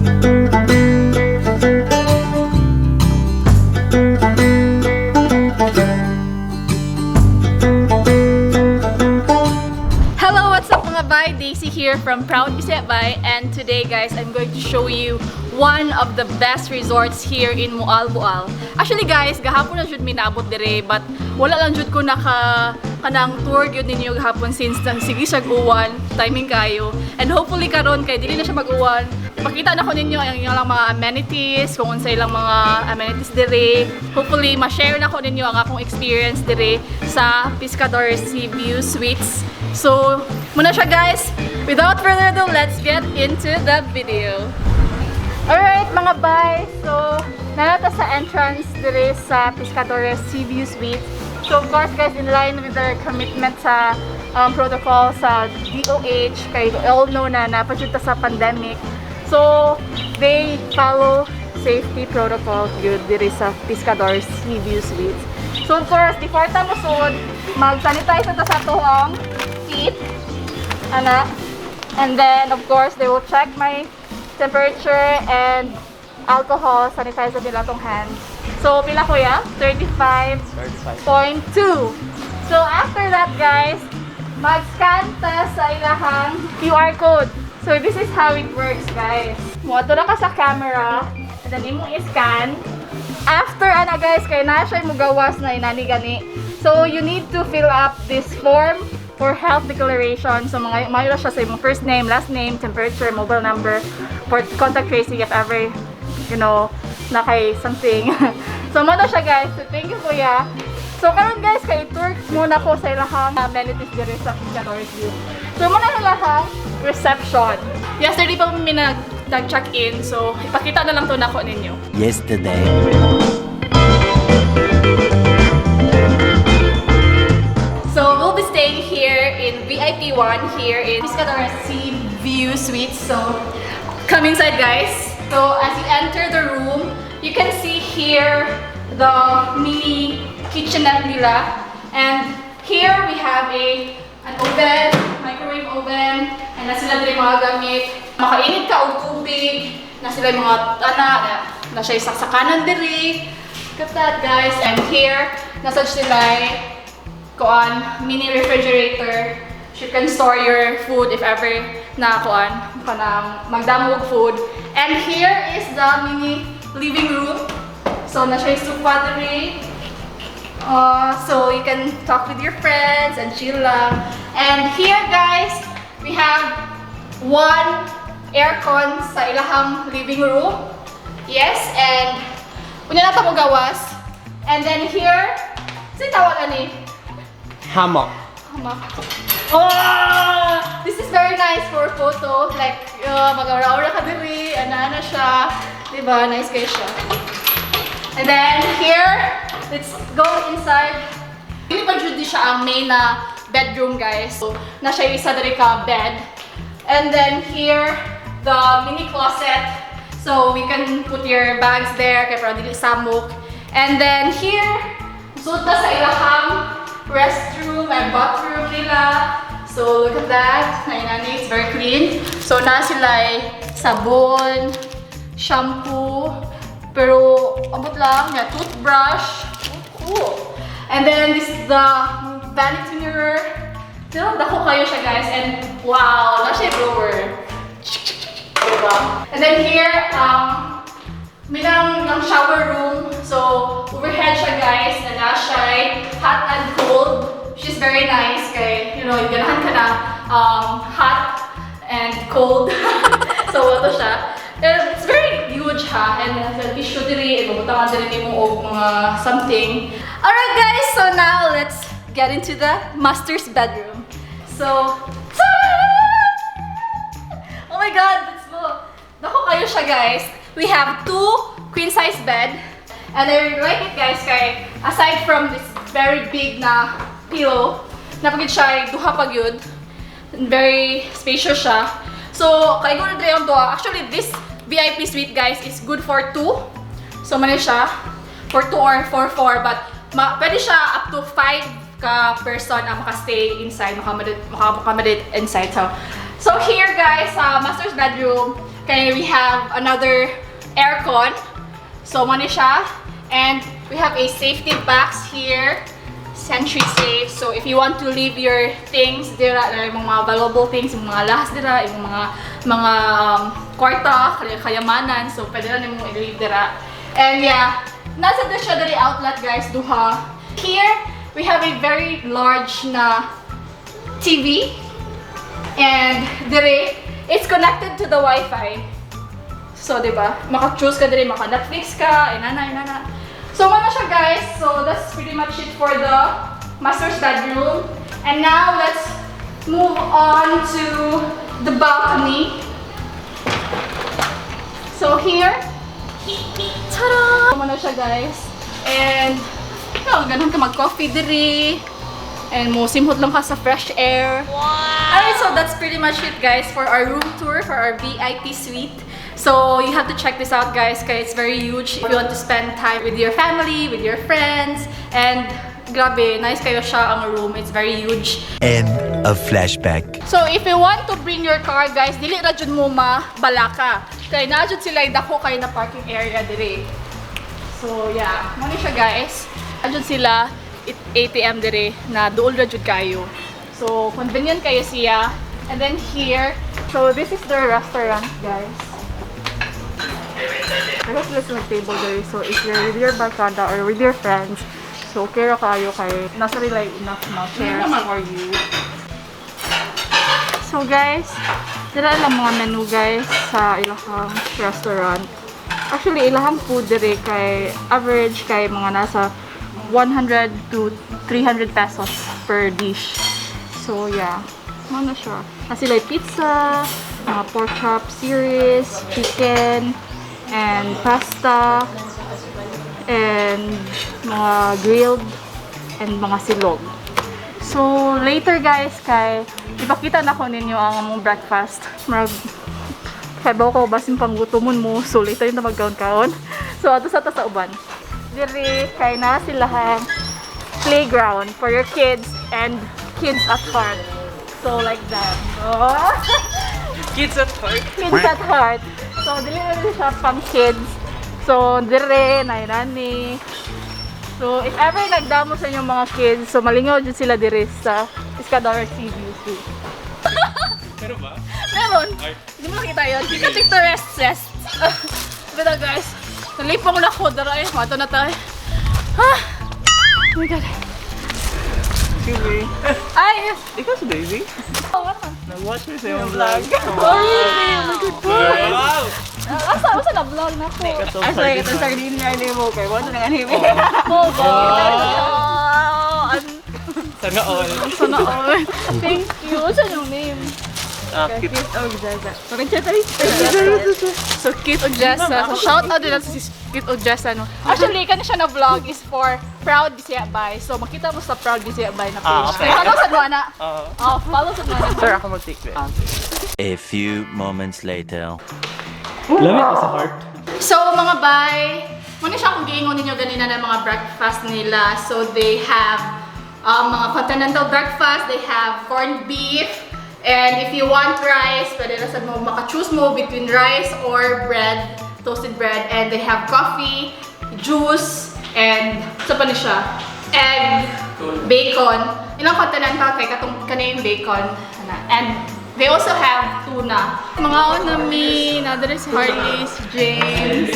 Hello, what's up, mga bay? Daisy here from Proud Bisaya Bay, and today, guys, I'm going to show you one of the best resorts here in Moalboal. Actually, guys, gahapon na jud mi naabot dire, but wala lang jud ko naka kanang tour gyud ninyo gahapon since nang sige siya uwan, timing kayo. And hopefully karon kay dili na siya mag-uwan. Pakita na ko ninyo ang ilang mga amenities, kung unsay ilang mga amenities dire. Hopefully ma-share na ko ninyo ang akong experience dire sa Pescadores Sea View Suites. So, mao na siya, guys. Without further ado, let's get into the video. Alright, mga bay. So, naa na ta sa entrance dire sa Pescadores Sea View Suites. So, of course, guys, in line with their commitment sa protocol sa DOH, kay we all know na naa pa ta sa pandemic. So, they follow safety protocol yun dire sa Pescadores Sea View Suites. So, of course, before ta musud, mag-sanitize na ta sa atoang feet. Ana. And then, of course, they will check my temperature and alcohol, sanitize nila tong hands. So, pila, kuya? 35.2. So, after that, guys, mag-scan ta sa ilahang QR code. So, this is how it works, guys. Moadto na ka sa camera, and then imong i-scan. After, ana guys, kay na siya mo gawas na inani gani. So, you need to fill up this form for health declaration. So, mga mayo siya sa imong first name, last name, temperature, mobile number, for contact tracing if ever na kay something. So, mao na siya, guys. So, thank you, kuya. So, karon guys, kay tour muna ko sa ilahang amenities diri sa Pescadores View. So, mao na ilahang reception. Yesterday pa mi nag-check-in, so ipakita na lang to nako ninyo. Yesterday. So we'll be staying here in VIP 1 here in Pescadores Sea View Suites. So come inside, guys. So as you enter the room, you can see here the mini kitchenette nila. And here we have a an oven, microwave oven, and naa sila diri mga gamit. Makainit ka og tubig, naa sila yung mga ana, na siya saksakanan diri. Look at that, guys. And here, naa sad sila kuan mini refrigerator. You can store your food if ever na kuan kanang magdamo og food. And here is the mini living room. So naa siya sofa diri. So you can talk with your friends and chill lang. And here, guys, we have one aircon sa ilahang living room. Yes, and unya na ta mo gawas. And then here, si tawag ani? Hammock. Hammock. Oh! This is very nice for photo. Like, mag-aura-aura ka diri, ana-ana siya. Diba? Nice kayo siya. And then here, let's go inside. Dili pa jud di siya ang main na bedroom, guys. So, naa siya isa diri ka bed. And then here, the mini closet. So, we can put your bags there kay para dili samok. And then here, sud ta sa ilahang restroom and bathroom nila. So, look at that. Nainani, it's very clean. So, naa sila sabon, shampoo, pero abot lang, yeah, toothbrush. Oh, cool. And then this is the vanity mirror. Pero dako kayo siya, guys. And wow, naa siya blower. Diba? And then here, may nang shower room. So, overhead siya, guys, na naa siya hot and cold. She's very nice kay, ganahan ka na hot and cold. So, ito siya. And it's very huge ha, and the tissue diri, ibubutangan diri nimo og mga something. Alright guys, so now let's get into the master's bedroom. So, oh my God, let's go. Dako kayo siya, guys. We have two queen size bed. And I like it, guys, kay aside from this very big na pillow, naa pa gyud siya duha pa gyud. Very spacious siya. So, kay na diri ang duha. Actually, this VIP suite, guys, is good for two. So, man siya. For two or for four. But, pwede siya up to five ka person ang makastay inside, maka-accommodate inside. So here, guys, sa master's bedroom, Kay we have another aircon. So, mao ni siya. And we have a safety box here. Sentry safe. So, if you want to leave your things dira, like imong mga valuable things, imong mga alahas dira, imong mga kwarta, kayamanan. So, pwede na nimo i-leave dira. And yeah, naa sad siya diri outlet, guys, duha. Here, we have a very large na TV. And dire, it's connected to the Wi-Fi. So, di ba? Maka-choose ka dire, maka-Netflix ka, inana, inana. So, mao na siya, guys. So, that's pretty much it for the master's bedroom. And now, let's move on to the balcony. So, here, tada! Mao na siya, guys. And, no, ganun ka mag-coffee diri. And mo simhot lang ka sa fresh air. Wow! Alright, so that's pretty much it, guys, for our room tour, for our VIP suite. So you have to check this out, guys, because it's very huge. If you want to spend time with your family, with your friends, and grabe, nice kaayo siya ang room. It's very huge. End of flashback. So if you want to bring your car, guys, dili ra jud mo mabalaka. Kay naa jud sila dako kaayo na parking area dire. So yeah, mao ni siya, guys. Naa jud sila ATM dire na duol ra jud kayo. So convenient kaayo siya. And then here, so this is the restaurant, guys. Pero sila sa table there. So if you're with your barkada or with your friends, so okay ra kaayo kay naa sa like enough na chairs for you. So guys, dira lang mga menu, guys, sa ilahang restaurant. Actually, ilahang food dire kay average kay mga nasa 100 to 300 pesos per dish. So yeah, mao na siya. Naa sila pizza, mga pork chop series, chicken, and pasta, and mga grilled, and mga silog. So, later, guys, kay ipakita na ko ninyo ang among breakfast. Marag, kay ko basin panggutomon mo. So, later na magkaon-kaon. So, ato sa ta sa uban. Diri, kay naa sila playground for your kids and kids at heart. So, like that. Oh. Kids at heart. Kids at heart. So, dili na rin siya pang kids. So, dire, nairani. So, if ever nagdamo sa inyong mga kids, so malingaw dyan sila dire sa Pescador Sea View Suite. Meron ba? Meron. Ay. Hindi mo nakita yun. Kita picturesque. Yes. Bita, guys, nalipong na ko. Dara eh. Mato na tayo. Ah! Oh my God. Excuse me. Ay! Ikaw si Daisy? Oh, ano? Nag-watch mo sa iyong vlog. Oh, really? Oh my God. Wow! Asa, asa na vlog na ko? Ay, Sorry, itong sardine nga mo kay wala na anime. Oh, wow. Sana all. Sana all. Thank you. What's your name? Ah, cute. Oh, Jaza. So, Kit og Jessa. So, shout out din sa si Kit og Jessa, no? Actually, kani siya na vlog is for Proud Bisaya Bay. So, makita mo sa Proud Bisaya Bay na page. Ah, okay. Follow sa mo na. Oo. Oh, follow sa mo na. Sir, ako mag-take it. A few moments later. Lamit sa heart. So, mga bay, mao na siya akong giingon ninyo ganina ng mga breakfast nila. So, they have mga continental breakfast, they have corned beef, and if you want rice, pwede na sad mo maka-choose mo between rice or bread, toasted bread, and they have coffee, juice, and sa pa ni siya, egg, bacon. Ilang continental kay katong kaning bacon. Ana. And they also have tuna. Mga na mi, naa diri si Harley, si James.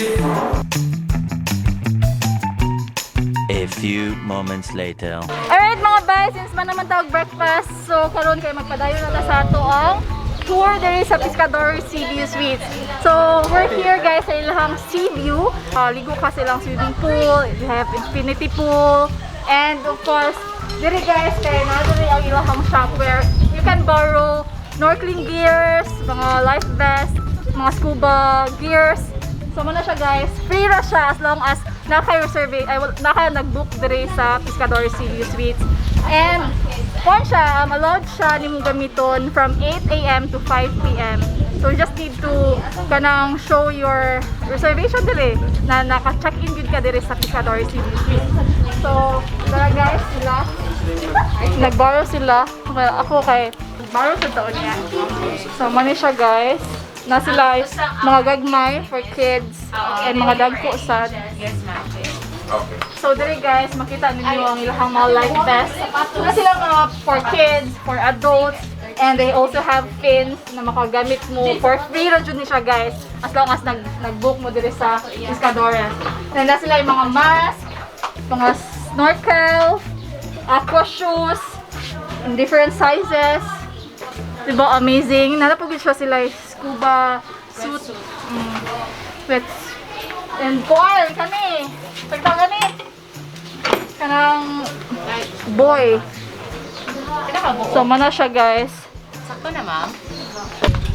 A few moments later. Alright, mga bay, since man naman tawag breakfast, so karon kay magpadayon na ta sa ato ang tour diri sa Pescador Sea View Suites. So, we're here, guys, sa ilahang sea view. Ligo ka sa ilang swimming pool, they have infinity pool, and of course, diri, guys, kay naa diri ang ilahang shop where you can borrow snorkeling gears, mga life vest, mga scuba gears. So, mao na siya, guys. Free ra siya as long as naka-reserve, ay, well, naka nag-book dire sa Pescador Sea View Suites. And, kuan siya, allowed siya nimong gamiton from 8 a.m. to 5 p.m. So, you just need to kanang show your reservation dire na naka-check-in gud ka dire sa Pescador Sea View Suites. So, tara, guys, sila. Nag-borrow sila. Well, ako kay borrow sa taon niya. So, mao ni siya, guys. Na sila mga gagmay for kids and mga dagko sad. So diri, guys, makita ninyo ang ilang mga life vest. Na sila mga for kids, for adults, and they also have fins na makagamit mo for free ra jud ni siya, guys, as long as nag-book mo diri sa Pescadores. Then na sila yung mga mask, mga snorkel, aqua shoes, in different sizes. Diba amazing? Naa pod siya sila scuba suit. With and kuan kami. Pagta kami. Kanang boy. So mana siya, guys. Sakto na, ma'am.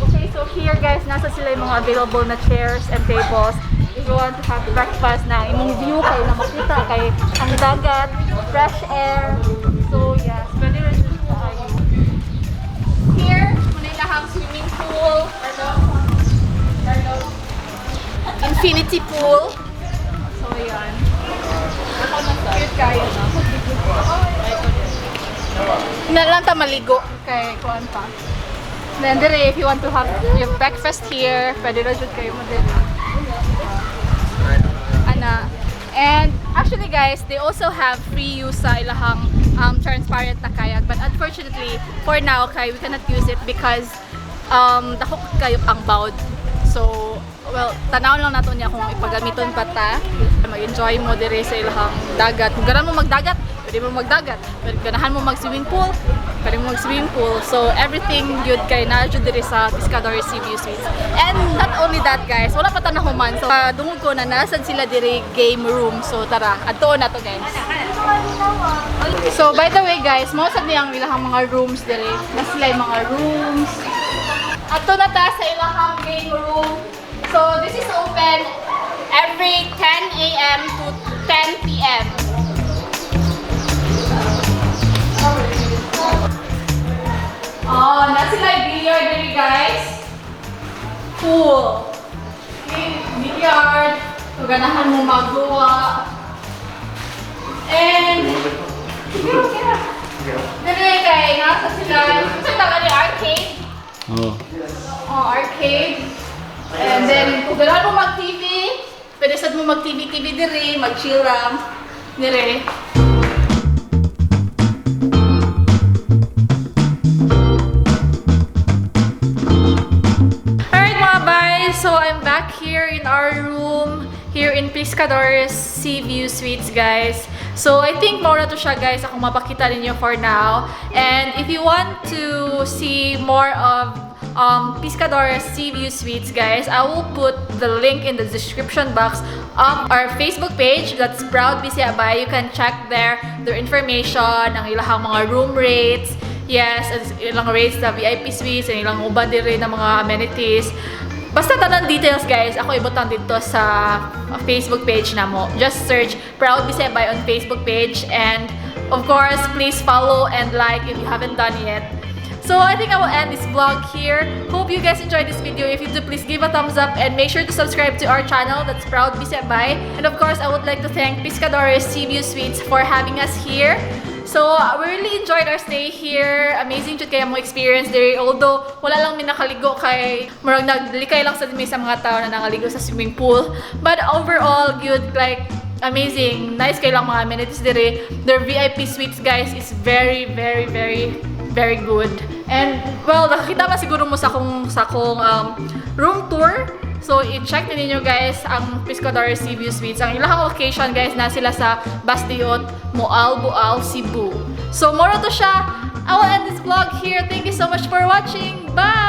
Okay, so here, guys, nasa sila yung mga available na chairs and tables. If you want to have breakfast na imong view kay na makita kay ang dagat, fresh air. So yes, pwede rin siya kayo. Here, muna yung swimming pool. Infinity pool. So ayan. Cute kayo, no? Na lang ta maligo. Kay kuan pa. Then dire, if you want to have your breakfast here, pwede ra jud kayo mo dire. Ana. And actually, guys, they also have free use sa ilahang transparent na kayak. But unfortunately, for now, kay we cannot use it because dako kayo ang bawd. So, well, tanaw lang nato niya kung ipagamiton pa ta. Mag-enjoy mo dire sa ilahang dagat. Kung ganahan mo magdagat, pwede mo magdagat. Pero ganahan mo mag-swimming pool, pwede mo mag-swimming pool. So, everything good kay na jud dire sa Pescadores Sea View Suites. And not only that, guys, wala pa ta nahuman. So, dungog ko na naa sad sila dire game room. So, tara, adtuon na to, guys. So by the way, guys, mao sad niyang ilahang mga rooms dire. Na sila yung mga rooms. Adto na ta sa ilahang game room. So, this is open every 10 a.m. to 10 p.m. Oh, na sila yung billiard diri, guys. Pool. Okay, billiard. Kung ganahan mo magduwa. And, kira, kira. Diri kay nasa sila, sa tawag ni arcade. Oh. Oh, arcade. And then, kung ganahan mo mag-TV, pwede sad mo mag-TV TV diri, mag-chill lang. Diri. Alright, mga bay, so I'm back here in our room here in Pescadores Sea View Suites, guys. So I think mao na to siya, guys, akong mapakita ninyo for now. And if you want to see more of Pescadores Sea View Suites, guys, I will put the link in the description box of our Facebook page. That's Proud Bisaya Bay. You can check there their information, ang ilahang mga room rates. Yes, as ilang rates sa VIP suites, and ilang uban diri na mga amenities. Basta tanan details, guys, ako ibutang dito sa Facebook page namo. Just search Proud Bisaya Bay on Facebook page and of course, please follow and like if you haven't done yet. So I think I will end this vlog here. Hope you guys enjoyed this video. If you do, please give a thumbs up and make sure to subscribe to our channel. That's Proud Bisaya Bay. And of course, I would like to thank Pescadores Sea View Suites for having us here. So, we really enjoyed our stay here. Amazing jud kaayo mo experience there. Although, wala lang mi nakaligo kay murag naglikay lang sa mi sa mga tao na nangaligo sa swimming pool. But overall, good, like, amazing. Nice kaayo lang mga amenities dire. Their VIP suites, guys, is very, very, very, very good. And, well, nakakita ba siguro mo sa akong room tour. So, i-check na ninyo, guys, ang Pescadores Sea View Suites. Ang ilang location, guys, na sila sa Basdiot, Moalboal, Cebu. So, mao to siya. I will end this vlog here. Thank you so much for watching. Bye!